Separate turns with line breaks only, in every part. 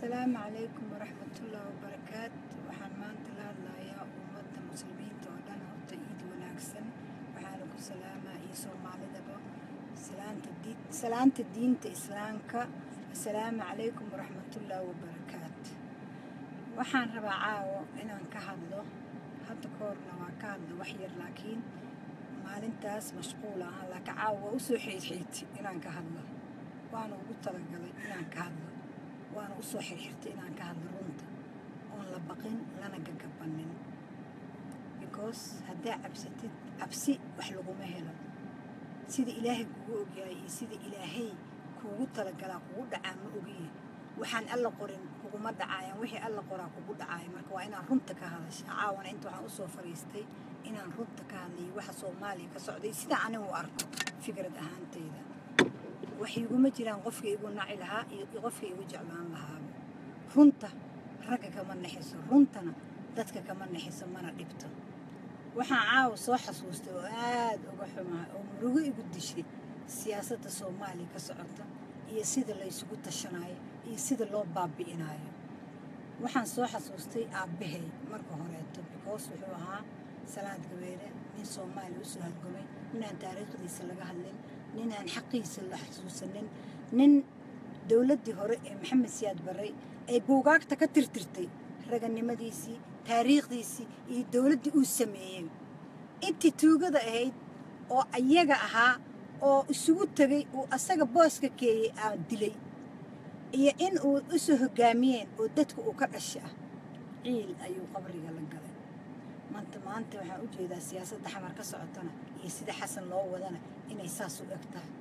Asalaamu calaykum waraxmatullaahi wabarakaatu. Waxaan maanta la hadlayaa ummadda muslimiinta oo dhan. Horta iid wanaagsan. Waxaana ku salaamaa iyo soomaalidaba salaanta diinta islaamka. Asalaamu calaykum waraxmatullaahi wabarakaatu. Waxaan rabaa caawo inaan ka hadlo. Hadda ka horna waa ka hadla wax yar, laakiin maalintaas mashquul ahaan, laakiin caawo waa usoo xiidxiiti inaan ka hadlo. Waana ugu talagalay inaan ka hadlo, waana usoo xirxirtay inaan ka hadlo runta oon la baqin lana gagabanin, because haddaa cabsatid, cabsi wax laguma helo. Sida Ilaahay kugu ogyahay iyo sida Ilaahay kuugu talagalaa kugu dhacaa ma ogiye. Waxaan Alla qorin kuguma dhacaayaan, wixii Alla qoraa kugu dhacaaya. Marka waa inaan runta ka hadasha. Caawana inta waxaan usoo fariistay inaan runta ka hadlayo waxa Soomaaliya ka socday, sida anigu u arko fikrad ahaantayda. Wax iguma jiraan qofka igu naci lahaa iyo qofka igu jeclaan lahaaba. Runta ragga kama naxiso, runtana dadka kama naxiso, mana dhibto. Waxaan caawa soo xasuustay oo aada uga xumahay oo murugo igu dishay siyaasadda Soomaaliya ka socota iyo sida laysugu tashanayo iyo sida loo baabi'inayo. Waxaan soo xasuustay aabbahay marka horeeto, because wuxuu ahaa Salaad Gabeere nin Soomaaliya usoo halgamay, ninaan taariikhdiisa laga hadlin, nin aan xaqiisa la xasuusanin, nin dowladdii hore ee Maxamed Siyaad Barre ay buugaagta ka tirtirtay raganimadiisii, taariikhdiisii iyo dowladdii uu sameeyey. Intii tuugada ahayd oo ayaga ahaa oo isugu tegay uu asaga booska keeyey aan dilay iyo in uu usoo hoggaamiyeen oo dadka uu ka dhashay ah, ciil ayuu qabriga la galay. Maanta waxaan u jeedaa siyaasadda Xamar ka socotana iyo sida Xasan loo wadana inay saas u eg tahay,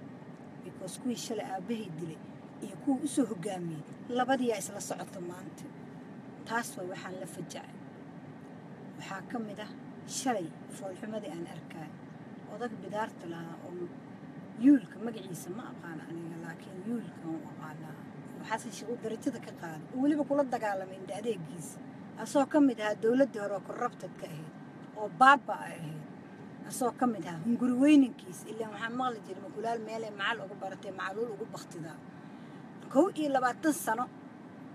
because kuwii shalay aabbahay dilay iyo kuwii usoo hoggaamiyey labadiyaa isla socota maanta. Taas way waxaan la fajacay. Waxaa ka mid ah shalay foolxumadii aan arkaayo odag bidaarta lahaa oo Yuulka, magaciisa ma aqaan aniga, laakiin Yuulka u aqaanaa, oo Xasan Sheekh uu darajada ka qaaday oo weliba kula dagaalamay indha adeegiisa, asoo ka mid ahaa dowladdii hore oo corrupted-ka ahayd oo baaba ahayd, asoo ka mid ahaa hunguri weynankiisa. Ilaan waxaan maqli jiray, "Makulaal meelay macal ugu baratay macaluul ugu baktidaa." 21 sano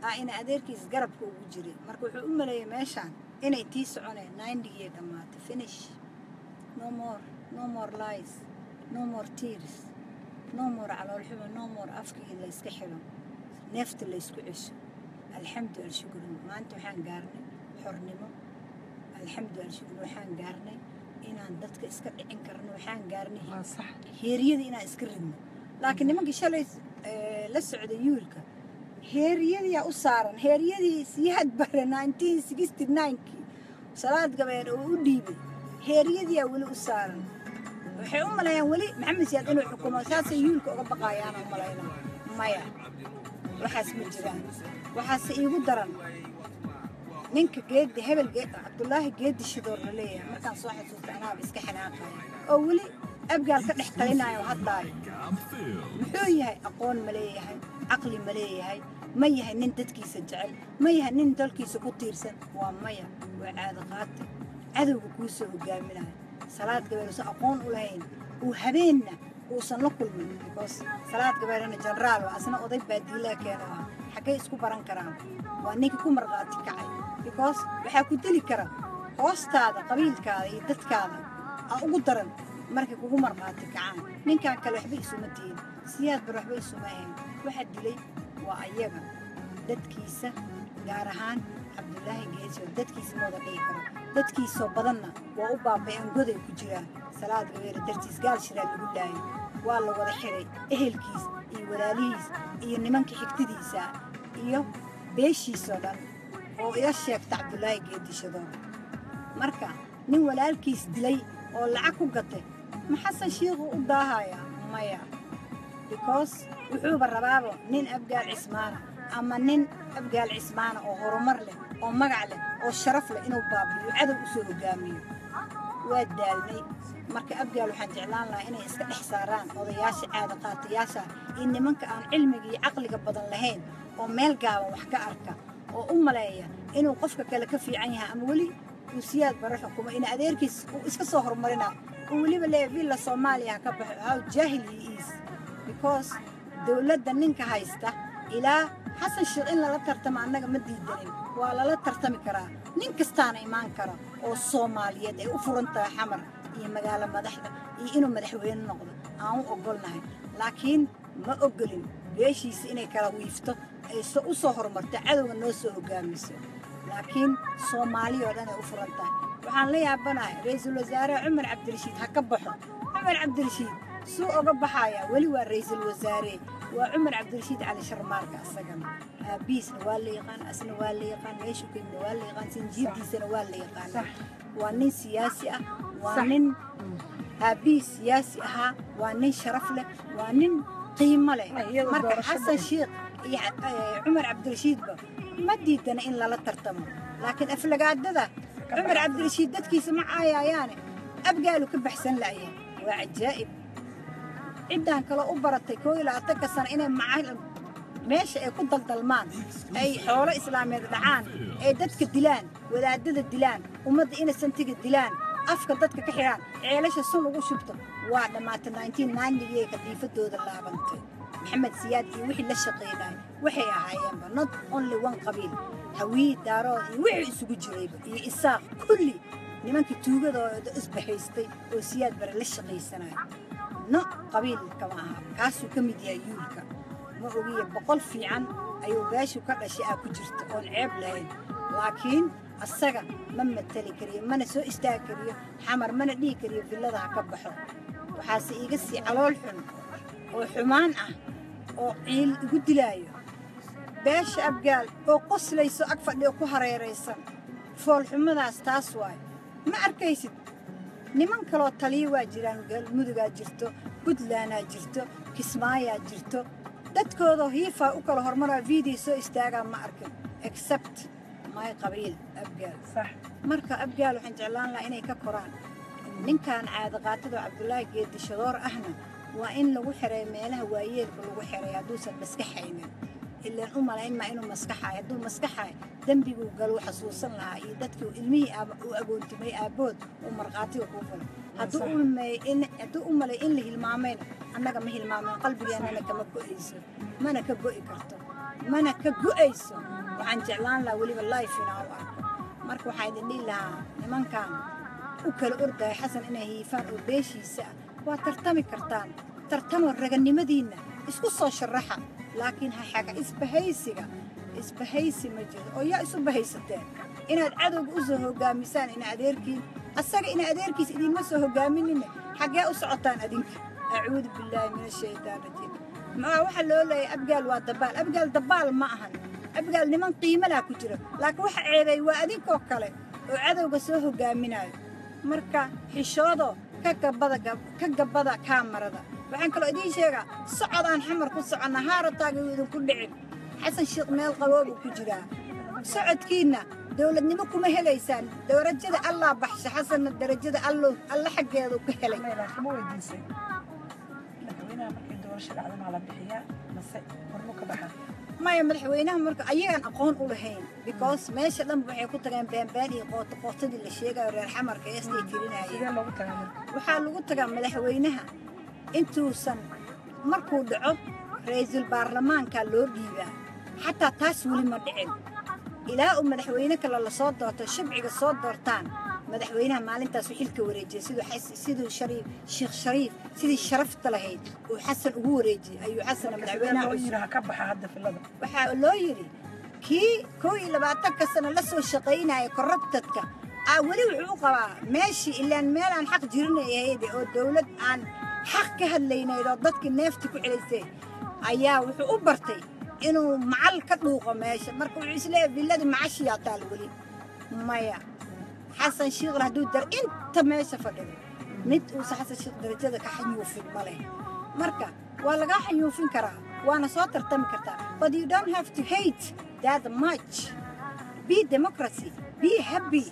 aa ina adeerkiis garabka ugu jiray. Marka wuxuu u maleeyay meeshaan inay tii soconeen. 90-gii dhammaatay, finish. No more, no more lies, no more tears, no more caloolxumo, no more afkii la iska xiro, neefta la isku cesho. Alxamdu alshukru, maanta waxaan gaarnay xornimo. Alxamdu alshukru, waxaan gaarnay inaan dadka iska dhicin karno. Waxaan gaarnay
Waa sax.
heeryada inaan iska ridno. Laakiin nimankii shalay la socday Yuulka heeryadiyaa u saaran, heeryadii Siyaad Bare 1969-kii Salaad Gabeer oo u dhiibay, heeryadiyaa weli u saaran. Waxay u maleeyaan weli Maxamed Siyaad inuu xukumo, saasay Yuulka uga baqaayaan u malaynaa. Maya, waxaas ma jiraan. Waxaase iigu daran ninka Geedi hebel, Cabdulaahi Geedi Shidoor la leeyahay. Markaan soo xasuusta anaaba iska xanaaqaya, oo weli Abgaal ka dhex talinayo, hadlaayo. Muxuu yahay? Aqoon ma leeyahay? Caqli ma leeyahay? Ma yahay nin dadkiisa jecel? Ma yahay nin dalkiisa ku tiirsan? Waa maya. Waa caado qaate cadowga kuu soo hogaaminayo. Salaad Gabeer uusan aqoon u lahayn, uu habeenna uusan la kulmin, because Salaad Gabeerna jenaraal waa, asna oday baadiilaa keeno ah. Xaggay isku baran karaan? Waa ninka ku marqaati kacay, because waxaa ku dili kara hoostaada, qabiilkaada iyo dadkaada aa ugu daran markay kugu marqaati kacaan. Ninkan kale waxba isuma tihin, Siyaad Bar waxba isuma ahayn. Waxa dilay waa ayaga dadkiisa, gaar ahaan Cabdulaahi Geesi. Oo dadkiisa ma wada dhihi karo, dadkiisoo badanna waa u baaba'een, goday ku jiraan. Salaad Gabeere dartiis gaal shiraa lagu laayay, waa la wada xiray ehelkiis iyo walaalihiis iyo nimanka xigtadiisa iyo beeshiisoo dhan oo ila sheegta Cabdulaahi Geedi Shadoor. Marka nin walaalkiis dilay oo lacag ku gatay ma Xasan Shiikhu u daahaya? Maya, because wuxuuba rabaaba nin Abgaal Cismaana ama nin Abgaal Cismaana oo horumar leh oo magac leh oo sharaf leh inuu baabiyo, cadow u soo hogaamiyo. Waa daalnay. Marka Abgaal waxaan jeclaan lahaa inay iska dhex saaraan odayaasha caada qaatayaasha iyo nimanka aan cilmiga iyo caqliga badan lahayn oo meel gaaban wax ka arka oo u maleeya inuu qofka kale ka fiican yahay, ama weli uu Siyaad Bare xukumo, in adeerkiis uu iska soo horumarinayo, uu weliba leeyahay Villa Soomaaliya ha ka baxo. How jaahil he is, because dowladda ninka haysta ilaa Xasan Sheekh in lala tartamo annaga ma diidanin, waa lala tartami karaa. Nin kastaana imaan kara oo Soomaaliyeed ay u furan tahay Xamar iyo magaalo madaxda iyo inuu madaxweyne noqdo aan u ogolnahay, laakiin ma ogolin beeshiisa inay kala wiifto, ay u soo horumarto, cadowga noo soo hogaamiso. Laakiin Soomaali oo dhan ay u furan tahay. Waxaan la yaabanahay ra-iisul wasaare Cumar Cabdirashiid ha ka baxo. Cumar Cabdirashiid suu oga baxayaa? Weli waa ra-iisul wasaare, waa Cumar Cabdirashiid Cali Sharmaarka. Asagana aabihiisna waa la yaqaan, asna waa la yaqaan, meeshuu ka yimidna waa la yaqaan, sinjiirdiisana waa la yaqaana. Waa nin siyaasi ah, waa nin aabbihiis siyaasi ahaa, waa nin sharaf leh, waa nin qiimo leh. Marka Xasan Sheikh iyo Cumar Cabdirashiidba ma diidana in lala tartamo, laakiin aflagaadada Cumar Cabdirashiid dadkiisa ma caayayaane Abgaalu ka baxsan la'ya. Waa cajaa'ib ciddaan kale u baratay 21-ka sano inay maca meesha ay ku daldalmaan, ay xoolo islaameed dhacaan, ay dadka dilaan, wadaadada dilaan, ummadda innocentiga dilaan, afka dadka ka xidhaan, ceelasha sun ugu shubto. Waa dhammaatay 1990gii kadiifadooda laabantay. Maxamed Siyaad iyo wixii la shaqaynaya waxay ahaayeenba not only one qabiil, Hawiye, Daarood iyo wixii isugu jirayba iyo Isaaq, kulli nimankii tuugadooda isbahaystay oo Siyaad Bare la shaqaysanaya. No qabiil kama aha, kaasuu ka mid yahay. Yuulka ma ogiye 100 fiican ayuu beeshu ka dhashay aa ku jirta oon ceeb lahayn, laakiin asaga ma matali kariyo, mana soo istaagi kariyo Xamar, mana dhihi kariyo villada ha ka baxo. Waxaase iiga sii calool xun oo xumaan ah oo ciil igu dilaayo beesha Abgaal oo qoslayso ag fadhiyo ku hareeraysan foolxumadaas. Taas waayo ma arkaysid. Niman kaloo taliyo waa jiraan, Galmudugaa jirto, Puntlandaa jirto, Kismaayaa jirto, dadkoodoo hiifaa u kala hormaraa video soo istaagaa ma arkin, except my qabiil Abgaal. Marka Abgaal waxaan jeclaan lahaa inay ka koraan ninkan caadaqaatado Cabdulaahi Geedi Shadoor ahna. Waa in lagu xiray meelaha waayeelka lagu xiray hadduusan maskaxaynin. Ilaan u malayn maa inuu maskaxayo. Hadduu maskaxayo dembiguu galuu xasuusan lahaa iyo dadkii ilmihii uu agoontimay aabbood uu markhaatiga kuu falay. Hadduu u malay in la hilmaamayna, annaga ma hilmaamen, qalbigeennana kama go'ayso, mana ka go'i karto, mana ka go'ayso. Waxaan jeclaan lahaa weliba life inaan u arko. Marka waxaan idin dhihi lahaa, nimankan u kala ordaya Xasan inay hiifaan oo beeshiisa ah, waa tartami kartaan, tartamo, raganimadiinna isku soo sharaxa, laakiin ha xaga isbahaysiga. Isbahaysi ma jiro oo yaa isu bahaysateen inaad cadowga u soo hogaamisaan? Ina adeerkiin asaga ina adeerkiis idiinma soo hogaaminina. Xaggee u socotaan adinka? Acuudu billaahi min ashaytaan rajiim. Maxaa waxaa loo leeyahay Abgaal waa dabaal? Abgaal dabaal ma ahan. Abgaal niman qiimo laa ku jiro, laakiin waxa ceebay waa adinkoo kale oo cadowga soo hogaaminayo. Marka xishoodo, ka gabada, ka gabada kaamarada. Waxaan kaloo idiin sheegaa, socodaan Xamar ku soconna haarataaga uu idinku dhicin. Xasan Sheekh meel qaboobuu ku jiraa. Socodkiinna dowladnimo kuma helaysaan. Darajada Allaa baxsha, Xasanna darajada Allo Alla xaggeedu ka helay.
Laakiin ma weydiisay madaxweynaha markay doorasho dhacdo maa la bixiyaa mase hormu ka baxaa?
Maya, madaxweynaha marka ayagaan aqoon u lahayn, because meesha dhanba waxay ku tageen beenbeen iyo qooto qootadii la sheegayo reer Xamarka eestay tirinayeen.
Sidee loogu tagaa marka?
Waxaa lagu tagaa madaxweynaha intuusan markuu dhaco ra-iisul baarlamaanka loo dhiibaa. Xataa taas weli ma dhicin. Ilaa uu madaxweyne kale lasoo doorto, shibciga soo doortaan madaxweynaha, maalintaasu xilka wareejiyey. Siduu Shariif Sheekh Shariif sidii sharafta lahayd uu Xasan ugu wareejiyey ayuu Xasanna
marka sidee
madaxweynaha
loo
cusub
yiri ha ka baxa hadda villada?
Waxaa loo yidhi kii 21-ka sano la soo shaqaynaya corruptedka aa weli wuxuu u qabaa meeshii, ilaan meelaan xaq jirinay ahayd oo dowlad aan xaq ka hadlaynayd oo dadkii neefta ku celisay ayaa wuxuu u bartay inuu macal ka dhuuqo meesha. Marka wuxuu isleeyahay villadii macashiyaa taal weli. Maya, Xasan Shiikhna hadduu dar inta meesha fadhido mid uusa Xasan Shiikh darajada ka xanyuufin ma leh. Marka waa lagaa xanyuufin karaa, waana soo tartami kartaa, but you don't have to hate that much. Be democracy, be happy.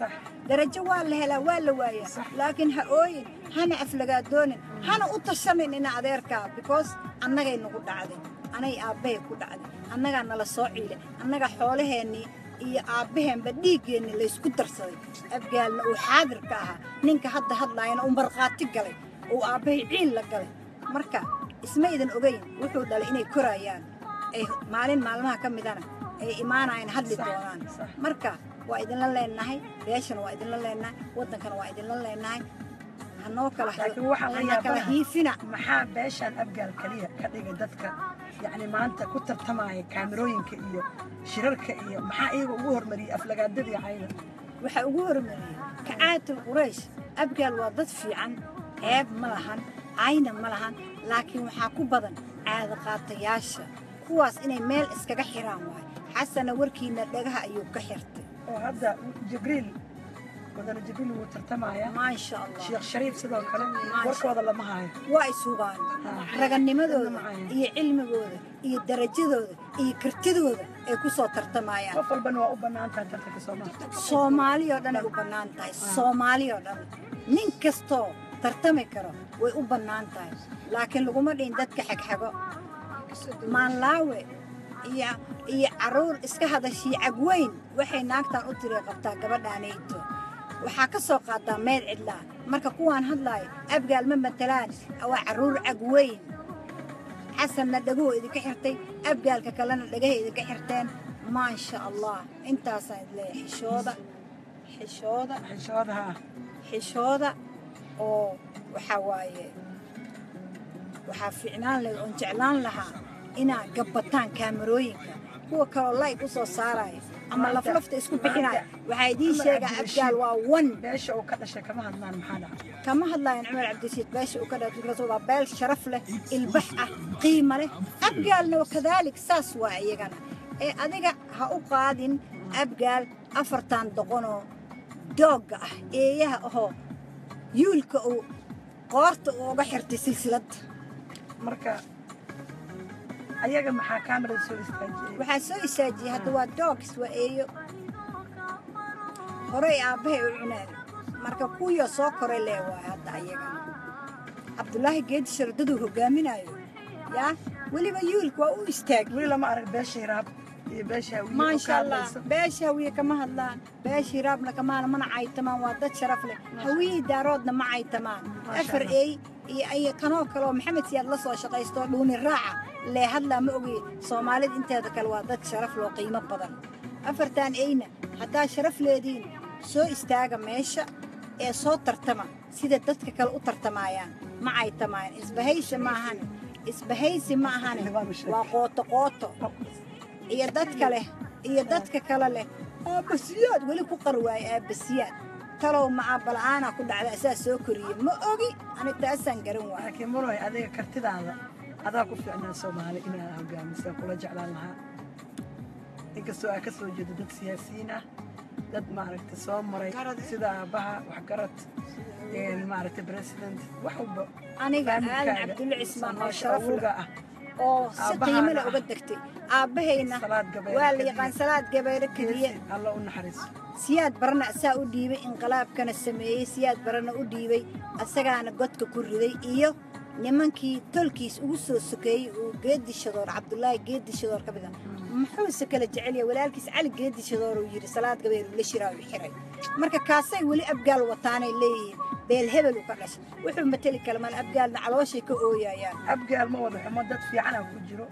Darajo waa la helaa, waa la waayaa, laakiin ha ooyin, hana aflagaadoonin, hana u tashanin ina adeerkaa, because annagay nagu dhacday, anay aabbahay ku dhacday, annagaa nala soo ciilay, annaga xoolaheennii iyo aabbaheenba dhiiggeenni laysku darsaday. Abgaalna uu xaadir ka ahaa, ninka hadda hadlaayana uu markhaati galay uu aabbahay ciil la galay. Marka isma idan ogayn wuxuu dhalay inay korayaan. Ay maalin maalmaha ka midana ay imaanayaan, hadli doonaan. Marka waa idinla leenahay, beeshana waa idinla leenahay, waddankana waa idinla leenahay. Hanoo kala
Laakiin waxaan la
hana kala
yaabanahay
hiifina.
Maxaa beeshaan Abgaal kaliya ka dhigay dadka, yacni, maanta ku tartamaya kaamirooyinka iyo shirarka, iyo maxaa iyaga ugu hormariyey aflagaadada iyo cayda?
Waxaa ugu hormariyey kacaatul Quraysh. Abgaal waa dad fiican, ceeb ma lahan, cayna ma lahan, laakiin waxaa ku badan caado qaatayaasha. Kuwaas inay meel iskaga xiraan waay. Xasana warkiina dhagaha ayuu ka xirtay.
Oo hadda Jibriil, Mudane Jibriil wuu tartamayaa.
Maasha Allah.
Sheekh Shariif sidoo kale. Warkooda lama hayo.
Waa ishubaan raganimadooda iyo cilmigooda iyo darajadooda iyo kartidooda ay ku soo tartamayaan.
Qof walbana waa u bannaan tahay tartanka Soomaaliya.
Soomaali oo dhan ay u bannaan tahay. Soomaali oo dhan nin kastoo tartami karo way u bannaan tahay, laakiin laguma dhihin dadka xagxago, maanlaawe iyo carruur iska hadashii cagweyn. Waxay naagtan u tiri qabtaa gabadhaanayto, waxaa ka soo qaadaa meel cidlaa. Marka kuwaan hadlaayo Abgaal ma matalaan, waa carruur cagweyn. Xasanna dhaguhu idinka xirtay, Abgaalka kalena dhagahay idinka xirteen. Maasha Allah, intaasaan idin leeyahay. Xishooda, xishooda.
Xishoodaha.
Xishooda. Oo waxaa waaye, waxaa fiicnaan lahayd oon jeclaan lahaa inaa gabbataan kaamarooyinka kuwa kaloo like u soo saaraya ama laflafta isku bixinaya. Waxaa idiin
Cumar
sheegaa
Cabdirashiid.
Abgaal waa one.
Beesha uu ka dhashay kama hadlaan, maxaa dhacay?
Kama hadlayan Cumar Cabdirashiid beesha uu ka dhashay. Waa beel sharaf leh, ilbax ah, qiimo leh. Abgaalna wakadaalik saas waa iyagana. Ee adiga ha u qaadin Abgaal afartan doqonoo doogga ah, eeyaha ahoo yuulka uu qoorta uu uga xirtay silsiladda.
Marka ayaga maxaa kaamirada soo istaajiyey?
Waxaa soo istaajiyey hadda waa dogs, waa eeyo horey aabbahay u cuneen. Marka kuwiyo soo koray lee waay hadda ayagana. Cabdulaahi Geedi Sharadaduu hogaaminayo yaa weliba yuulka waa u istaagay.
Weli lama arag beesha Hiraab iyo beesha Hawiye oo ka
Maasha Allah.
hadlayso.
Beesha Hawiye kama hadlaan, beesha Hiraabna kamaana, mana caytamaan. Waa dad sharaf leh. Hawiye Daaroodna ma caytamaan.
Maasha
Afar
Allah.
ey iyo kanoo kale oo Maxamed Siyaad la soo shaqaysto dhuuni raaca lee hadlaa ma ogiye. Soomaalida inteeda kale waa dad sharaf loo, qiimo badan. Afartan eyna haddaa sharaf leediin, soo istaaga meesha ee soo tartama sida dadka kale u tartamayaan. Ma caytamayaan. Isbahaysi ma ahane, isbahaysi ma ahane, waa qooto qooto iyo dadka leh iyo dadka kale leh. Aabbasiyaad weli ku qar waaye. Aabbasiyaad talow ma aabbala'aanaa ku dhacda asaa soo koriye? Ma ogi ani, taasaan garan waay.
Laakiin Munoy, adiga kartidaada adaa ku fiicnaa Soomaali inaad hogaamisa kula jeclaan lahaa, inkastoo aad ka soo jeedo dad siyaasiyiin ah, dad maaragtay soo maray sida aabbaha, waxgarad, maaragtay president, wax walba.
Aniga Aadan
Familkaaga,
Cabdulle Cismaan oo
Soomaasha
sharaf leh
awowga ah
oo si
Aabbahaana
qiimo leh
ah.
uga degtay aabbahayna
Salaad Gabayre
waa la
Kadiye.
yaqaan. Salaad Gabayre Kadiye.
Geesi, Alla u naxariiso.
Siyaad Barana asaa u dhiibay, inqilaabkana sameeyey. Siyaad Barana u dhiibay, asagaana godka ku riday iyo nimankii tolkiis ugu soo sokeeyey uu Geedi Shadoor, Cabdulaahi Geedi Shadoor ka mid ah. Muxuuse kala jecel yahay walaalkiis Cali Geedi Shadoor uu yidhi Salaad Gabayr uu la shiraa uu xiray. Marka kaasay weli Abgaal wataanay leeyihiin beel hebel uu ka dhashay wuxuu mateli kala mal. Abgaalna calooshay ka ooyayaan.
Abgaal ma wada xumo, dad fiicana ku jiro.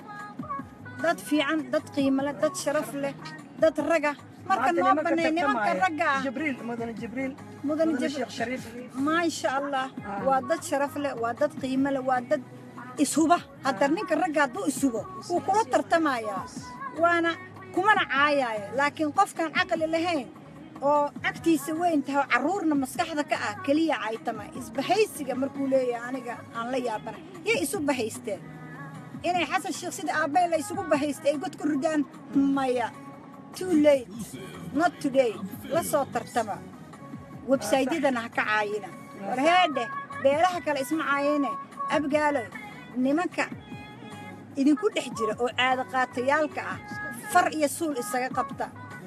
Dad fiican, dad qiimo leh, dad sharaf leh, dad raga. Marka
Maanta
noo
nimanka
banay nimanka
tartamaya,
ragga ah.
Jibriil, Mudane Jibriil,
Mudane
Mudane
Jibriil.
Sheekh Shariif.
Maasha Allah.
Ah.
Waa dad sharaf leh, waa dad qiimo leh, waa dad ishuba. Hadda ninka ragga hadduu ishubo wuu kula tartamayaa, waana kumana caayaayo. Laakiin qofkaan caqli lahayn oo agtiisa weyn tahay oo carruurna maskaxda ka ah keliya caytama. Isbahaysiga markuu leeyahay aniga aan la yaabana, yay isu bahaysteen inay Xasan Sheekh sida aabbay la isugu bahaystay ay god ku ridaan? Maya, too late, not today. La soo tartama, websaydyadana ha ka caayina. War heedhe, beelaha kale isma caayine. Abgaalo, nimanka idinku dhex jira oo caado qaatayaalka ah far iyo suul isaga qabta.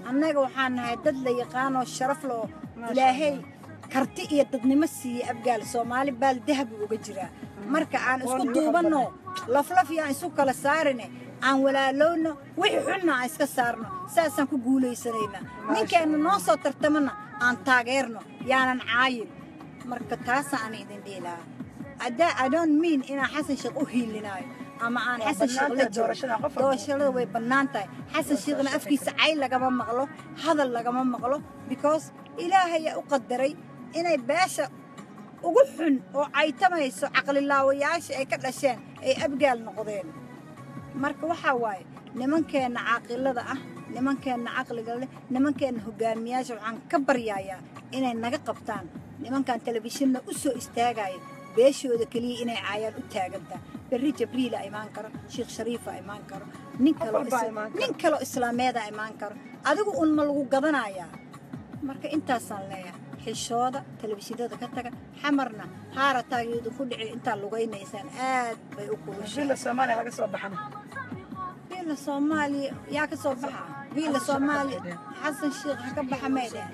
Annaga waxaan nahay dad la yaqaanoo sharaf loo
Maasha
Ilaahay
Allah.
karti iyo dadnimo siiyey. Abgaal Soomaali baal dahab uga jiraa. Marka aan isku
Aqoon iyo wax
duubanno, laflaf iyo aan isu kala saarine, aan walaalowno, wixii xunna aan iska saarno, saasaan ku guulaysanaynaa. Ninkeenna noo soo tartamana aan taageerno, yaanan caayin. Marka taasa aan idin dhihi lahaa. Adaa I don't mean inaan Xasan Sheekh u hiilinaayo. Ama aan
Waa
Xasan Sheekh la
bannaan tahay
jiro.
Doorashada qof walba.
Doorashada way bannaan tahay. Xasan Sheekhna afkiisa cay lagama maqlo, hadal lagama maqlo, because Ilaahayaa u qadaray inay beesha ugu xun oo caytamayso, caqlilaawayaasha ay ka dhasheen ay Abgaal noqdeen. Marka waxaa waaye, nimankeenna caaqilada ah, nimankeenna caqliga leh, nimankeenna hogaamiyaasha, waxaan ka baryayaa inay naga qabtaan nimankan telefishinna u soo istaagaya, beeshooda keliya inay caayaan u taagantaa. Berri Jabriila imaan karo, Sheekh Shariifa imaan karo, nin
Qof
kaloo
walbaa imaan karo.
Nin kaloo islaameeda imaan karo, adigu un ma lagu gadanayaa. Marka intaasaan leeyahay: xishooda, telefishinada ka taga. Xamarna haarataagiyadu ku dhici intaa lugaynaysaan, aad bay u kulushahay.
Villa Soomaaliya laga soo baxana?
Villa Soomaaliya yaa ka soo baxa Villa
Xasan Sheikh
Soomaaliya?
Ha ka
Xasan Sheikh ha ka baxa may dhehen.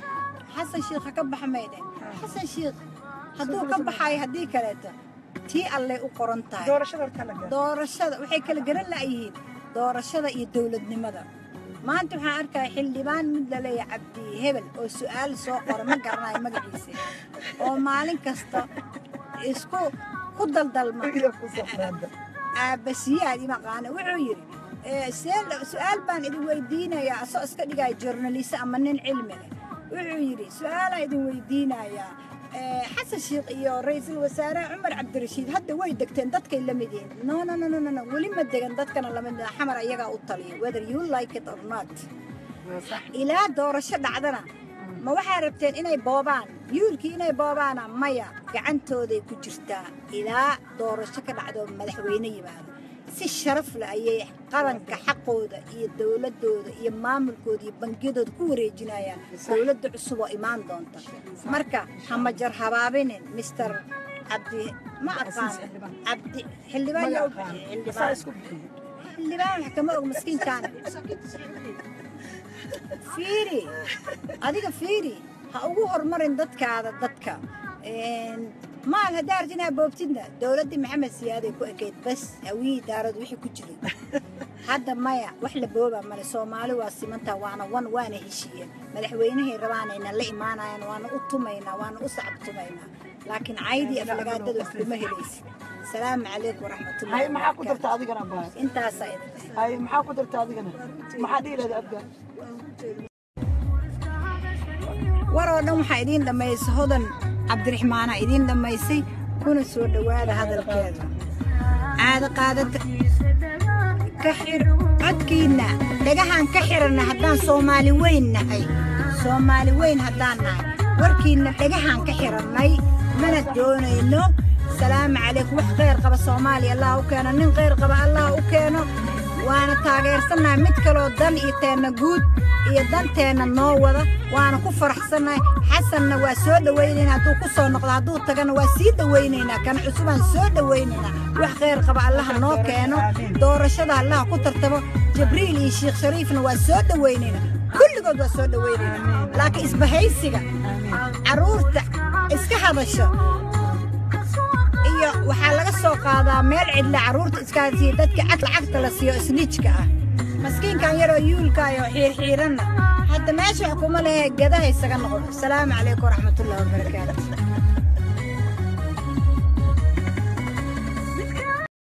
Xasan Sheikh ha ka baxa may dhehen. Xasan Sheikh hadduu ka baxayo, haddii kaleeto, tii Allay u qoran tahay.
Doorashada horta la gaaro.
Doorashada waxay kala garan la'yihiin, doorashada iyo dowladnimada. Maanta waxaan arkaya xildhibaan mid la leeyahay Cabdi Hebel oo su-aal soo qora, ma garanayo magaciisa, oo maalin kasta isku ku daldalma.
Ila ku soo qaada.
Aabasiyaad imaqaana wuxuu yidhi, su-aal baan idin weydiinayaa, asoo iska dhigaya journalist ama nin cilmi leh. Wuxuu yidhi, su-aalaan idin weydiinayaa, Xasan Sheikh iyo ra-iisul wasaare Cumar Cabdirashiid hadda way degteen, dadkay la mid yihiin. No, no, no, no, no, no, weli ma degan, dadkana lama mid. Xamar ayagaa u taliya, whether you like it or not.
Waa sax.
Ilaa doorasho dhacdana, ma waxaa rabteen inay boobaan yuulkii? Inay boobaana maya, gacantooday ku jirtaa. Ilaa doorasho ka dhacdo, madaxweyne yimaado, si sharaf leh ayay qaranka xaqooda iyo dowladooda iyo maamulkooda iyo bangiyadooda ku wareejinayaan dowladda cusub oo imaan doonta. Marka hamajar habaabinin, Mister Cabdi, ma aqaan Cabdi xildhibaan yaa u bixiyey
Saa
xildhibaan
isku bixiyey.
Xildhibaan wax kama og miskiinkaan. Fiiri adiga, fiiri, ha ugu horumarin dadkaada dadka. Maal haddaa arti inaa boobtidna, dowladdii Maxamed Siyaaday ku ekeyd bas, Hawiyii, Daarad wixii ku jiray. Hadda maya, wax la boobaa male. Soomaali waa simantaa, waana wan, waana heshiiyeen. Madaxweynahay rabaanayna la imaanayaan, waana u tumaynaa, waana u sacabtumaynaa, laakiin caydii aflagaadada wax kuma helaysid. Salaamu calaykum waraxmatullahi
Hay, maxaa ku
wabarakaatu.
darta adigana, abaa?
Intaasaa idin.
Hay, maxaa ku darta adigana? Maxaa dhihi lahayd, Abgaal?
War oo dhan waxaa idiin dhammaysay Hodan Cabdiraxmaana idiin dhammaysay, kuna soo dhowaada hadalkeeda. Caado qaadata ka xir codkiinna, dhagahaan ka xiranna. Haddaan Soomaali weyn nahay, Soomaali weyn haddaan nahay, warkiinna dhagahaan ka xirannay, mana doonayno. Salaamu calaykum. Wax khayr qaba Soomaaliya Allah u keeno, nin khayr qaba Allah u keeno, waana taageersannahay mid kaloo dan iyo teenna guud iyo danteenna noo wada, waana ku faraxsannahay. Xasanna waa soo dhowaynaynaa hadduu ku soo noqdo, hadduu tagana waa sii dhowaynaynaa, kan cusubaan soo dhowaynaynaa. Wax khayr qaba Allaha noo keeno, doorashada Allaha ku tartamo. Jibriil iyo Sheekh Shariifna waa soo dhowaynaynaa, kulligood waa soo dhowaynaynaa, laakiin isbahaysiga carruurta iska hadasho iyo waxaa laga soo qaadaa meel cidla, carruurta iskaasiiyo dadka lacagta la siiyo isniijka ah, maskiinkan yaroo yuulkaayo xiirxiiranna hadda meesha wax kuma lehe, gadaha isaga noqdo. Asalaamu calaykum waraxmatullahi wabarakaatu.